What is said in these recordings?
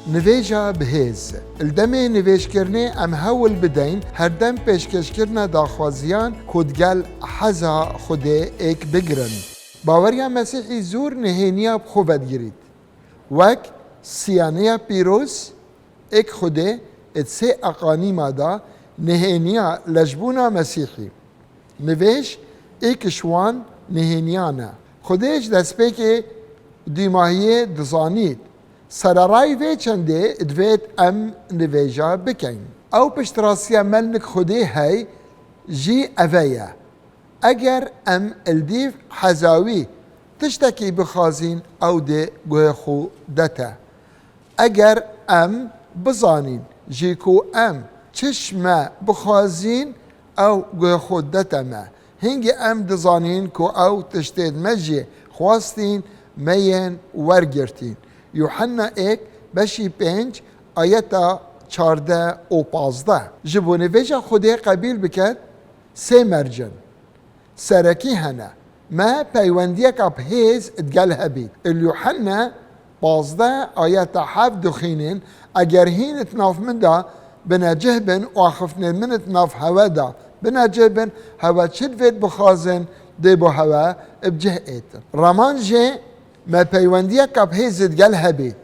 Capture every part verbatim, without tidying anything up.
Nivêja bi hêz. Li demê nivêjkirinê em hewl bideyn herdem pêşkêşkirina daxwaziyan ku digel heza Xwedê êk bigirin. Baweriya Mesîhî zûr nihêniya bi xwe vedigirît. Wek siyaniya pîroz, êk Xwedê di sê eqanîma de nihêniya lejbûna Mesîhî. Nivêj êk ji wan nihêniyan e. Xwedê ji destpêkê dûmahiyê dizanît. Sererayî vê çendê divêt em nivêja bikeyn. Ew piştrastiya me li nik Xwedê hey jî eve ye. Eger em li dîv heza wî tiştekî bixwazîn, ew dê guhê xwe de te. Eger em bizanîn jî ku em çi ji me bixwazîn, ew guhê xwe de te me. Hingî em dizanîn ku ew tiştên me jî xwastîn, me yên wergirtîn. Yuhanna êk beşî pênc ayeta çardeh û pazdeh. Ji bo nivêja Xwedê qebîl biket, sê merc in. Serekî hene. Me peywendiyeke bi hêz digel hebît. Li Yuhanna pazdeh ayeta heft dixwînin, eger hîn di nav min de binecih bin û axiftinên min di nav hewe de binecih bin, hewe çi divêt bixwazin, dê bo hewe bi cih êtin. Raman jê me peywendiyeke bi hêz digel hebît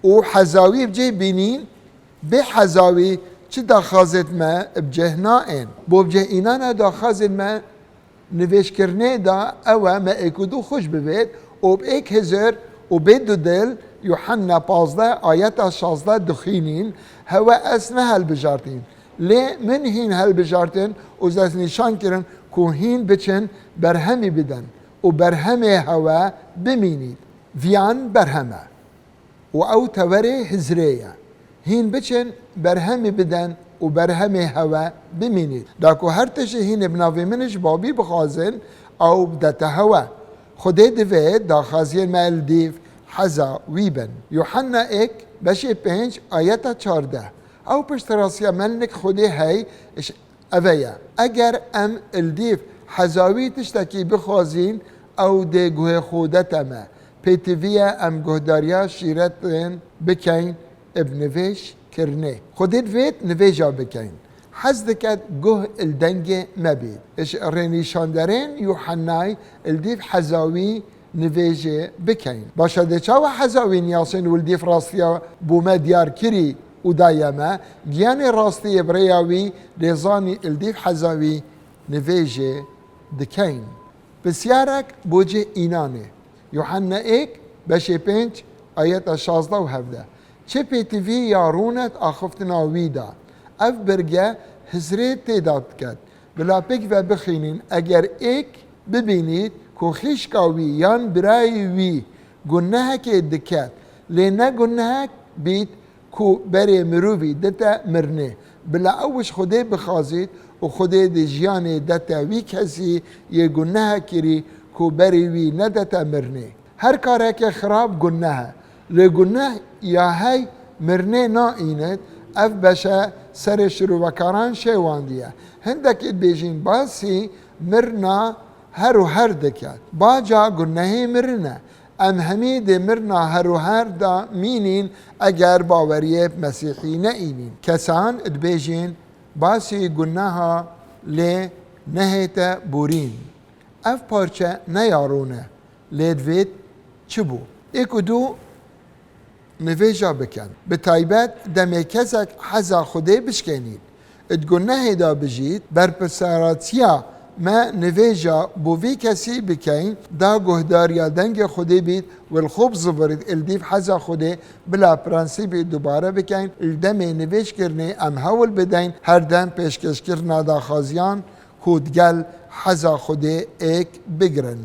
û heza wî bi cih bînîn, bê heza wî çi daxwazêt me bi cih naên. Bo bi cih înana daxwazên me nivêjkirinê de ew e me êk û du xweş bibêt û bi êk hizir û bê dudil Yuhanna pazdeh ayeta şazdeh dixwînîn, hewe ez nehelbijartîn. Lê min hîn helbijartin û destnîşan kirin ku hîn biçin berhemî bidin û berhemê hewe bimînît. Viyan berhem e. Û ew tewerê hizrê ye. Hîn biçin, berhemî bidin û berhemê hewe bimînît. Da ku her tiştî hîn ê bi navê min ji Babî bixwazin, ew bidete hewe. Xwedê divê daxwaziyên me li dîv heza wî bin. Yuhanna êk, beşê pênc, ayeta çardeh. Ew piştrastiya me li nik Xwedê hey, ji Eve ye. Eger em li dîv heza wî tiştekî bixwazîn, ew dê guhê xwe de te me. Pêtivî ye em guhdariya şîretên bikeyn bi nivêj kirinê. Xwedê divêt nivêja bikeyn. Hez diket guh li dengê me bît. Ji rênîşanderên Yuhennay li dîv heza wî nivêjê bikeyn. Baş e, dê çawa heza wî niyasên û li dîv rastiya bo me diyar kirî û daye me, giyanê rastiyê bi rêya wî lêzanî li dîv heza wî nivêjê dikeyn. Pisyarek bo cih înanê. Yuhanna êk, beşê pênc, ayeta şazdeh û hevdeh. Çi pêtivî ya rûnet axiftina wî da. Ev birge hizrê tê da diket. Bila pêk ve bixînîn, eger êk bibînît ku xîşka wî yan birayê wî gunehekê diket, lê ne gunehek bît ku berê mirovî dite mirinê, bila ew ji Xwedê bixwazît û Xwedê di jiyanê dete wî kesî yê gunehekirî ku berê wî nedete mirinê. Her kareke xirab guneh e. Lê guneh ya hey mirinê naînit, ev beşe serê şirûvekaran şêwandiye. Hindekî dibêjin basî mirina her û her diket. Baca gunehê mirin e. Em hemî dê mirina her û her de mînîn eger baweriyê bi Mesîhî neînîn. Kesan dibêjin basî guneha lê nehête borîn. Ev parçe ne ya rûn e, lê divêt çi bû? Êk û du nivêja bikin. Bi taybet demê kesek heza Xwedê bişkênît. Di gunehê de bijît, berpirsaratiya me nivêja bo vî kesî bikeyn, da guhdariya dengê Xwedê bît, û li xwe bizivirît, li dîv heza Xwedê bila prensîbê dubare bikeyn, li demê nivêjkirinê em hewl bideyn, her dem pêşkêşkirina daxwaziyan ku digel heza Xwedê êk bigirin.